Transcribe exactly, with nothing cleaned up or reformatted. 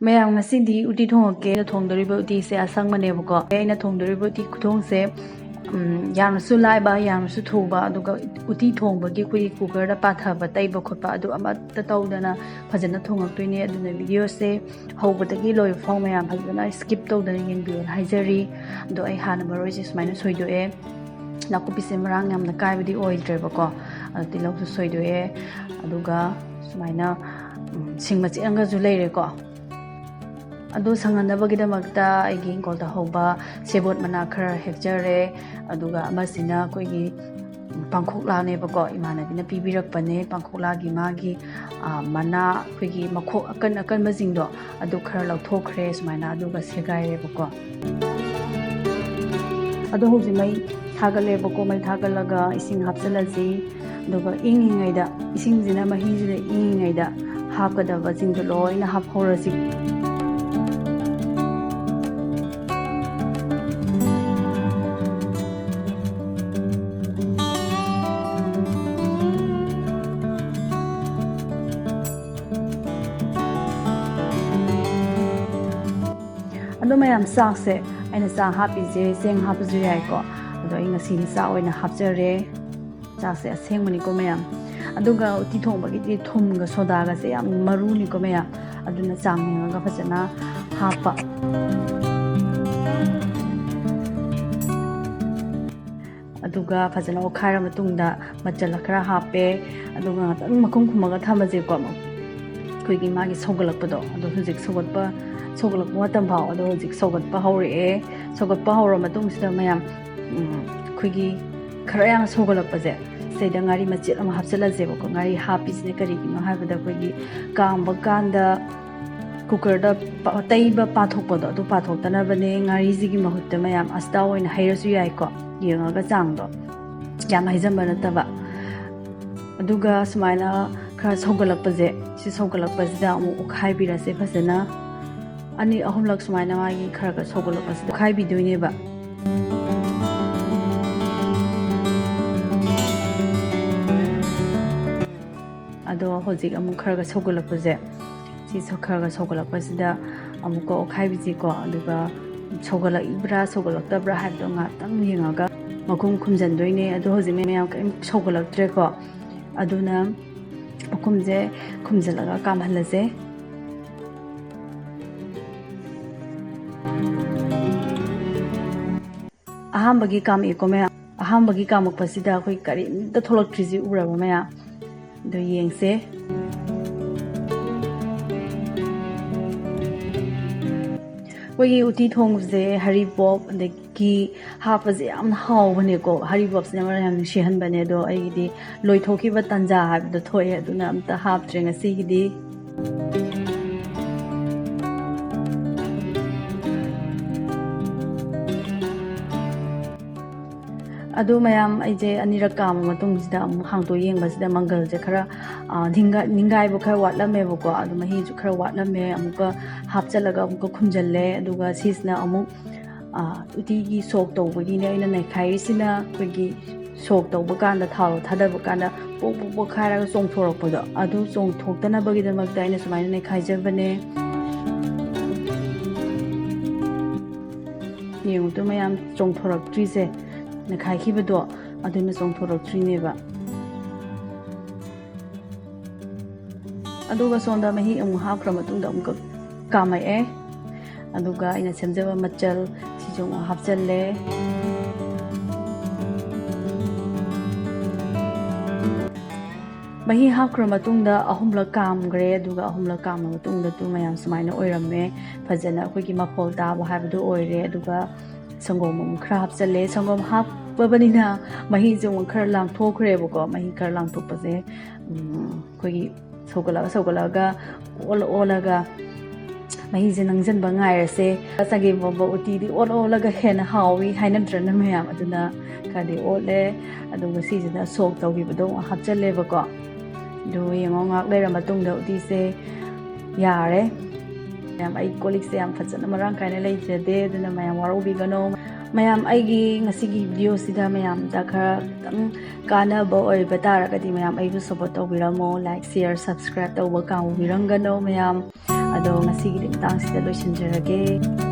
ꯃꯌꯥꯝ, ꯉꯁꯤꯗꯤ ꯎꯇꯤ ꯊꯣꯡꯉꯛꯀꯦ꯫ ꯑꯩꯅ ꯊꯣꯡꯗꯣꯔꯤꯕ ꯎꯇꯤꯁꯦ ꯑꯁꯪꯕꯅꯦꯕꯀꯣ꯫ ꯑꯩꯅ ꯊꯣꯡꯗꯣꯔꯤꯕ ꯎꯇꯤ ꯈꯨꯊꯣꯡꯁꯦ, ꯎꯝ, ꯌꯥꯝꯅꯁꯨ ꯂꯥꯏꯕ, ꯌꯥꯝꯅꯁꯨ ꯊꯨꯕ, ꯑꯗꯨꯒ ꯎꯇꯤ ꯊꯣꯡꯕꯒꯤ ꯑꯩꯈꯣꯏꯒꯤ cookerꯗ ꯄꯥꯊꯕ, ꯇꯩꯕ ꯈꯣꯠꯄ ꯑꯗꯨ ꯑꯃꯠꯇ ꯇꯧꯗꯅ ꯐꯖꯅ ꯊꯣꯡꯉꯛꯇꯣꯏꯅꯦ꯫ ꯑꯗꯨꯅ videoꯁꯦ ꯍꯧꯕꯗꯒꯤ ꯂꯣꯏꯕ ꯐꯥꯎ ꯃꯌꯥꯝ ꯐꯖꯅ skip ꯇꯧꯗꯅ ꯌꯦꯡꯕꯤꯌꯣꯅ ꯍꯥꯏꯖꯔꯤ꯫ ꯑꯗꯣ ꯑꯩ ꯍꯥꯟꯅ ꯃꯔꯣꯏꯁꯦ ꯁꯨꯃꯥꯏꯅ ꯁꯣꯏꯗꯣꯛꯑꯦ꯫ ꯅꯥꯀꯨꯞꯄꯤꯁꯦ ꯃꯔꯥꯡ ꯌꯥꯝꯅ ꯀꯥꯏꯕꯗꯤ ꯑꯣꯏꯗ꯭ꯔꯦꯕꯀꯣ꯫ ꯑꯗꯣ ꯇꯤꯜꯍꯧꯁꯨ ꯁꯣꯏꯗꯣꯛꯑꯦ꯫ ꯑꯗꯨꯒ ꯁꯨꯃꯥꯏꯅ, ꯎꯝ, ꯁꯤꯡ ꯃꯆꯦꯠ ꯑꯃꯒꯁꯨ ꯂꯩꯔꯦꯀꯣ꯫ ꯑꯗꯨ ꯁꯪꯍꯟꯅꯕꯒꯤꯗꯃꯛꯇ ꯑꯩꯒꯤ ꯏꯪꯈꯣꯜꯗ ꯍꯧꯕ ꯁꯦꯕꯣꯠ ꯃꯅꯥ ꯈꯔ ꯍꯦꯛꯆꯔꯦ꯫ ꯑꯗꯨꯒ ꯑꯃꯁꯤꯅ ꯑꯩꯈꯣꯏꯒꯤ ꯄꯥꯡꯈꯣꯛꯂꯥꯅꯦꯕꯀꯣ, ꯏꯃꯥꯟꯅꯕꯤꯅ ꯄꯤꯕꯤꯔꯛꯄꯅꯦ꯫ ꯄꯥꯡꯈꯣꯛꯂꯥꯒꯤ ꯃꯥꯒꯤ, ꯑ, ꯃꯅꯥ, ꯑꯩꯈꯣꯏꯒꯤ ꯃꯈꯣꯛ ꯑꯀꯟ ꯑꯀꯟꯕꯁꯤꯡꯗꯣ, ꯑꯗꯨ ꯈꯔ ꯂꯧꯊꯣꯛꯈ꯭ꯔꯦ ꯁꯨꯃꯥꯏꯅ, ꯑꯗꯨꯒ ꯁꯦꯒꯥꯏꯔꯦꯕꯀꯣ꯫ ꯑꯗꯣ ꯍꯧꯖꯤꯛ ꯃꯩ ꯊꯥꯒꯠꯂꯦꯕꯀꯣ꯫ ꯃꯩ ꯊꯥꯒꯠꯂꯒ ꯏꯁꯤꯡ ꯍꯥꯞꯆꯤꯜꯂꯁꯤ꯫ ꯑꯗꯨꯒ ꯏꯪꯉꯤꯉꯩꯗ, ꯏꯁꯤꯡꯁꯤꯅ, ꯃꯍꯤꯁꯤꯅ ꯏꯪꯉꯤꯉꯩꯗ ꯍꯥꯞꯀꯗꯕꯁꯤꯡꯗꯣ ꯂꯣꯏꯅ ꯍꯥꯞꯍꯧꯔꯁꯤ꯫ ꯑꯗꯣ ꯃꯌꯥꯝ, ꯆꯥꯛꯁꯦ, ꯑꯩꯅ ꯆꯥꯛ ꯍꯥꯞꯄꯤꯁꯦ ꯆꯦꯡ ꯍꯥꯞꯄꯁꯨ ꯌꯥꯏꯀꯣ꯫ ꯑꯗꯣ ꯑꯩ ꯉꯁꯤꯗꯤ ꯆꯥꯛ ꯑꯣꯏꯅ ꯍꯥꯞꯆꯔꯦ꯫ ꯆꯥꯛꯁꯦ ꯑꯁꯦꯡꯕꯅꯤꯀꯣ ꯃꯌꯥꯝ꯫ ꯑꯗꯨꯒ ꯎꯇꯤ ꯊꯣꯡꯕꯒꯤꯗꯤ ꯊꯨꯝꯒ ꯁꯣꯗꯥꯒꯁꯦ ꯌꯥꯝ ꯃꯔꯨꯅꯤꯀꯣ ꯃꯌꯥꯝ꯫ ꯑꯗꯨꯅ ꯆꯥꯡ ꯌꯦꯡꯉꯒ ꯐꯖꯅ ꯍꯥꯞꯄ꯫ ꯑꯗꯨꯒ ꯐꯖꯅ ꯑꯣꯠꯈꯥꯏꯔ ꯃꯇꯨꯡꯗ ꯃꯆꯜ ꯈꯔ ꯍꯥꯞꯄꯦ꯫ ꯑꯗꯨꯒ ꯉꯥꯛꯇꯪ ꯃꯈꯨꯝ ꯈꯨꯝꯃꯒ ꯊꯝꯃꯁꯦꯀꯣ꯫ ꯑꯩꯈꯣꯏꯒꯤ ꯃꯥꯒꯤ ꯁꯧꯒꯠꯂꯛꯄꯗꯣ, ꯑꯗꯣ ꯍꯧꯖꯤꯛ ꯁꯧꯒꯠꯄ, ꯁꯧꯒꯠꯂꯛꯄ ꯃꯇꯝ ꯐꯥꯎ, ꯑꯗꯣ ꯍꯧꯖꯤꯛ ꯁꯧꯒꯠꯄ ꯍꯧꯔꯛꯑꯦ꯫ ꯁꯧꯒꯠꯄ ꯍꯧꯔ ꯃꯇꯨꯡꯁꯤꯗ ꯃꯌꯥꯝ, ꯎꯝ, ꯑꯩꯈꯣꯏꯒꯤ ꯈꯔ ꯌꯥꯝ ꯁꯧꯒꯠꯂꯛꯄꯁꯦ, ꯁꯤꯗꯩꯗ ꯉꯥꯔꯤ ꯃꯆꯦꯠ ꯑꯃ ꯍꯥꯞꯆꯤꯜꯂꯁꯦꯕꯀꯣ꯫ ꯉꯥꯔꯤ ꯍꯥꯞꯄꯤꯁꯤꯅ ꯀꯔꯤꯒꯤꯅꯣ ꯍꯥꯏꯕꯗ, ꯑꯩꯈꯣꯏꯒꯤ ꯀꯥꯝꯕ ꯀꯥꯟꯗ cookerꯗ ꯄ-, ꯇꯩꯕ ꯄꯥꯊꯣꯛꯄꯗꯣ, ꯑꯗꯨ ꯄꯥꯊꯣꯛꯇꯅꯕꯅꯦ꯫ ꯉꯥꯔꯤꯁꯤꯒꯤ ꯃꯍꯨꯠꯇ ꯃꯌꯥꯝ ꯑꯁꯤꯗ ꯑꯣꯏꯅ ꯍꯩꯔꯁꯨ ꯌꯥꯏꯀꯣ, ꯌꯦꯡꯉꯒ ꯆꯥꯡꯗꯣ, ꯌꯥꯝ ꯍꯩꯖꯟꯕ ꯅꯠꯇꯕ꯫ ꯑꯗꯨꯒ ꯁꯨꯃꯥꯏꯅ ꯈꯔ ꯁꯧꯒꯠꯂꯛꯄꯁꯦ, ꯁꯤ ꯁꯧꯒꯠꯂꯛꯄꯁꯤꯗ ꯑꯃꯨꯛ ꯑꯣꯠꯈꯥꯏꯕꯤꯔꯁꯦ ꯐꯖꯅ꯫ ꯑꯅꯤ ꯑꯍꯨꯝꯂꯛ ꯁꯨꯃꯥꯏꯅ ꯃꯥꯒꯤ ꯈꯔ ꯈꯔ ꯁꯧꯒꯠꯂꯛꯄꯁꯤꯗ ꯑꯣꯠꯈꯥꯏꯕꯤꯗꯣꯏꯅꯦꯕ꯫ ꯑꯗꯣ ꯍꯧꯖꯤꯛ ꯑꯃꯨꯛ ꯈꯔ ꯈꯔ ꯁꯧꯒꯠꯂꯛꯄꯁꯦ, ꯁꯤ ꯁꯧ-, ꯈꯔ ꯈꯔ ꯁꯧꯒꯠꯂꯛꯄꯁꯤꯗ ꯑꯃꯨꯛꯀ ꯑꯣꯠꯈꯥꯏꯕꯤꯁꯤꯀꯣ꯫ ꯑꯗꯨꯒ ꯁꯧꯒꯠꯂꯛꯏꯕ꯭ꯔꯥ ꯁꯧꯒꯠꯂꯛꯇꯕ꯭ꯔꯥ ꯍꯥꯏꯕꯗꯣ ꯉꯥꯛꯇꯪ ꯌꯦꯡꯉꯒ ꯃꯈꯨꯝ ꯈꯨꯝꯖꯤꯟꯗꯣꯏꯅꯦ꯫ ꯑꯗꯣ ꯍꯧꯖꯤꯛ ꯃꯌꯥꯝ ꯀꯔꯤꯝ ꯁꯧꯒꯠꯂꯛꯇ꯭ꯔꯦꯀꯣ꯫ ꯑꯗꯨꯅ ꯃꯈꯨꯝꯁꯦ ꯈꯨꯝꯖꯤꯜꯂꯒ ꯀꯥꯝꯍꯜꯂꯁꯦ꯫ ꯑꯍꯥꯟꯕꯒꯤ ꯀꯥꯝꯃꯛꯑꯦꯀꯣ ꯃꯌꯥꯝ꯫ ꯑꯍꯥꯟꯕꯒꯤ ꯀꯥꯝꯃꯛꯄꯁꯤꯗ ꯑꯩꯈꯣꯏ ꯀꯔꯤꯝꯇ ꯊꯣꯛꯂꯛꯇ꯭ꯔꯤꯁꯤ ꯎꯔꯕ ꯃꯌꯥꯝ? ꯑꯗꯨ ꯌꯦꯡꯁꯦ꯫ ꯑꯩꯈꯣꯏꯒꯤ ꯎꯇꯤ ꯊꯣꯡꯕꯁꯦ ꯍꯔꯤꯕꯣꯞ ꯑꯗꯒꯤ ꯍꯥꯞꯄꯁꯦ ꯌꯥꯝꯅ ꯍꯥꯎꯕꯅꯦꯀꯣ꯫ ꯍꯔꯤꯕꯣꯞꯁꯤꯅ ꯃꯔꯝ ꯌꯥꯝ ꯅꯨꯡꯁꯤꯍꯟꯕꯅꯦ꯫ ꯑꯗꯣ ꯑꯩꯒꯤꯗꯤ ꯂꯣꯏꯊꯣꯛꯈꯤꯕ ꯇꯥꯟꯖꯥ ꯍꯥꯏꯕꯗꯣ ꯊꯣꯛꯑꯦ, ꯑꯗꯨꯅ ꯑꯝꯇ ꯍꯥꯞꯇ꯭ꯔꯦ ꯉꯁꯤꯒꯤꯗꯤ꯫ ꯑꯗꯨ ꯃꯌꯥꯝ ꯑꯩꯁꯦ ꯑꯅꯤꯔꯛ ꯀꯥꯝꯃ ꯃꯇꯨꯡꯁꯤꯗ ꯑꯃꯨꯛ ꯍꯥꯡꯗꯣꯛ ꯌꯦꯡꯕꯁꯤꯗ ꯃꯪꯒꯜꯁꯦ ꯈꯔ, ꯑ, ꯅꯤꯡꯒꯥꯏ-, ꯅꯤꯡꯒꯥꯏꯕ ꯈꯔ ꯋꯥꯠꯂꯝꯃꯦꯕꯀꯣ꯫ ꯑꯗꯨ ꯃꯍꯤꯁꯨ ꯈꯔ ꯋꯥꯠꯂꯝꯃꯦ꯫ ꯑꯃꯨꯛꯀ ꯍꯥꯞꯆꯜꯂꯒ ꯑꯃꯨꯛꯀ ꯈꯨꯝꯖꯜꯂꯦ꯫ ꯑꯗꯨꯒ ꯁꯤꯁꯤꯅ ꯑꯃꯨꯛ, ꯑ, ꯎꯇꯤꯒꯤ ꯁꯣꯛ ꯇꯧꯕꯒꯤꯅꯦ ꯑꯩꯅ ꯅꯩꯈꯥꯏꯔꯤꯁꯤꯅ꯫ ꯑꯩꯈꯣꯏꯒꯤ ꯁꯣꯛ ꯇꯧꯕ ꯀꯥꯟꯗ, ꯊꯥꯎ ꯊꯥꯗꯕ ꯀꯥꯟꯗ ꯄꯣꯛ ꯄꯣꯛ ꯄꯣꯛꯈꯥꯏꯔꯒ ꯆꯣꯡꯊꯣꯔꯛꯄꯗꯣ, ꯑꯗꯨ ꯆꯣꯡꯊꯣꯛꯇꯅꯕꯒꯤꯗꯃꯛꯇ ꯑꯩꯅ ꯁꯨꯃꯥꯏꯅ ꯅꯩꯈꯥꯏꯖꯕꯅꯦ꯫ ꯌꯦꯡꯉꯨꯇꯨ ꯃꯌꯥꯝ, ꯆꯣꯡꯊꯣꯔꯛꯇ꯭ꯔꯤꯁꯦ, ꯅꯩꯈꯥꯏꯈꯤꯕꯗꯣ ꯑꯗꯨꯅ ꯆꯣꯡꯊꯣꯔꯛꯇ꯭ꯔꯤꯅꯦꯕ꯫ ꯑꯗꯨꯒ ꯁꯣꯝꯗ ꯃꯍꯤ ꯑꯃꯨꯛ ꯍꯥꯞꯈ꯭ꯔ ꯃꯇꯨꯡꯗ ꯑꯃꯨꯛꯀ ꯀꯥꯝꯃꯛꯑꯦ꯫ ꯑꯗꯨꯒ ꯑꯩꯅ ꯁꯦꯝꯖꯕ ꯃꯆꯜ ꯁꯤꯁꯨ ꯑꯃꯨꯛ ꯍꯥꯞꯆꯜꯂꯦ꯫ ꯃꯍꯤ ꯍꯥꯞꯈ꯭ꯔ ꯃꯇꯨꯡꯗ ꯑꯍꯨꯝꯂꯛ ꯀꯥꯝꯈ꯭ꯔꯦ꯫ ꯑꯗꯨꯒ ꯑꯍꯨꯝꯂꯛ ꯀꯥꯝꯃ ꯃꯇꯨꯡꯗ ꯇꯨ ꯃꯌꯥꯝ ꯁꯨꯃꯥꯏꯅ ꯑꯣꯏꯔꯝꯃꯦ꯫ ꯐꯖꯅ ꯑꯩꯈꯣꯏꯒꯤ ꯃꯐꯣꯜ ꯇꯥꯕ ꯍꯥꯏꯕꯗꯨ ꯑꯣꯏꯔꯦ꯫ ꯑꯗꯨꯒ ꯁꯪꯒꯣꯝ ꯑꯃꯨꯛ ꯈꯔ ꯍꯥꯞꯆꯜꯂꯦ꯫ ꯁꯪꯒꯣꯝ ꯍꯥꯞꯄꯕꯅꯤꯅ ꯃꯍꯤꯁꯦ ꯑꯃꯨꯛ ꯈꯔ ꯂꯥꯡꯊꯣꯛꯈ꯭ꯔꯦꯕꯀꯣ꯫ ꯃꯍꯤ ꯈꯔ ꯂꯥꯡꯊꯣꯛꯄꯁꯦ, ꯎꯝ, ꯑꯩꯈꯣꯏꯒꯤ ꯁꯧꯒꯠꯂꯒ, ꯁꯧꯒꯠꯂꯒ, ꯑꯣꯜꯂ ꯑꯣꯜꯂꯒ ꯃꯍꯤꯁꯦ ꯅꯪꯁꯤꯟꯕ ꯉꯥꯏꯔꯁꯦ꯫ ꯆꯒꯦꯝ ꯄꯣꯝꯕ ꯎꯇꯤꯗꯤ ꯑꯣꯠ ꯑꯣꯠꯂꯒ ꯍꯦꯟꯅ ꯍꯥꯎꯏ ꯍꯥꯏꯅꯗ꯭ꯔꯅ ꯃꯌꯥꯝ? ꯑꯗꯨꯅ ꯈꯔꯗꯤ ꯑꯣꯠꯂꯦ꯫ ꯑꯗꯨꯒ ꯁꯤꯁꯤꯅ ꯁꯣꯛ ꯇꯧꯈꯤꯕꯗꯣ ꯑꯃꯨꯛ ꯍꯥꯞꯆꯜꯂꯦꯕꯀꯣ꯫ ꯑꯗꯨ ꯌꯦꯡꯉꯣ, ꯉꯥꯏꯍꯥꯛ ꯂꯩꯔ ꯃꯇꯨꯡꯗ ꯎꯇꯤꯁꯦ ꯌꯥꯔꯦ꯫ ꯃꯌꯥꯝ, ꯑꯩ ꯀꯣꯜ ꯂꯤꯛꯁꯦ ꯌꯥꯝ ꯐꯖꯅ ꯃꯔꯥꯡ ꯀꯥꯏꯅ ꯂꯩꯖꯗꯦ, ꯑꯗꯨꯅ ꯃꯌꯥꯝ ꯋꯥꯔꯧꯕꯤꯒꯅꯣ꯫ ꯃꯌꯥꯝ, ꯑꯩꯒꯤ ꯉꯁꯤꯒꯤ ꯚꯤꯗꯤꯑꯣꯁꯤꯗ ꯃꯌꯥꯝꯗ ꯈꯔ ꯈꯤꯇꯪ ꯀꯥꯟꯅꯕ ꯑꯣꯏꯕ ꯇꯥꯔꯒꯗꯤ ꯃꯌꯥꯝ ꯑꯩꯕꯨ ꯁꯞꯄꯣꯔꯠ ꯇꯧꯕꯤꯔꯝꯃꯣ꯫ ꯂꯥꯏꯛ, ꯁꯤꯌꯔ, ꯁꯕꯁꯀ꯭ꯔꯥꯏꯕ ꯇꯧꯕ ꯀꯥꯎꯕꯤꯔꯝꯒꯅꯣ ꯃꯌꯥꯝ꯫ ꯑꯗꯣ ꯉꯁꯤꯒꯤꯗꯤ ꯃꯇꯥꯡꯁꯤꯗ ꯂꯣꯏꯁꯤꯟꯖꯔꯒꯦ꯫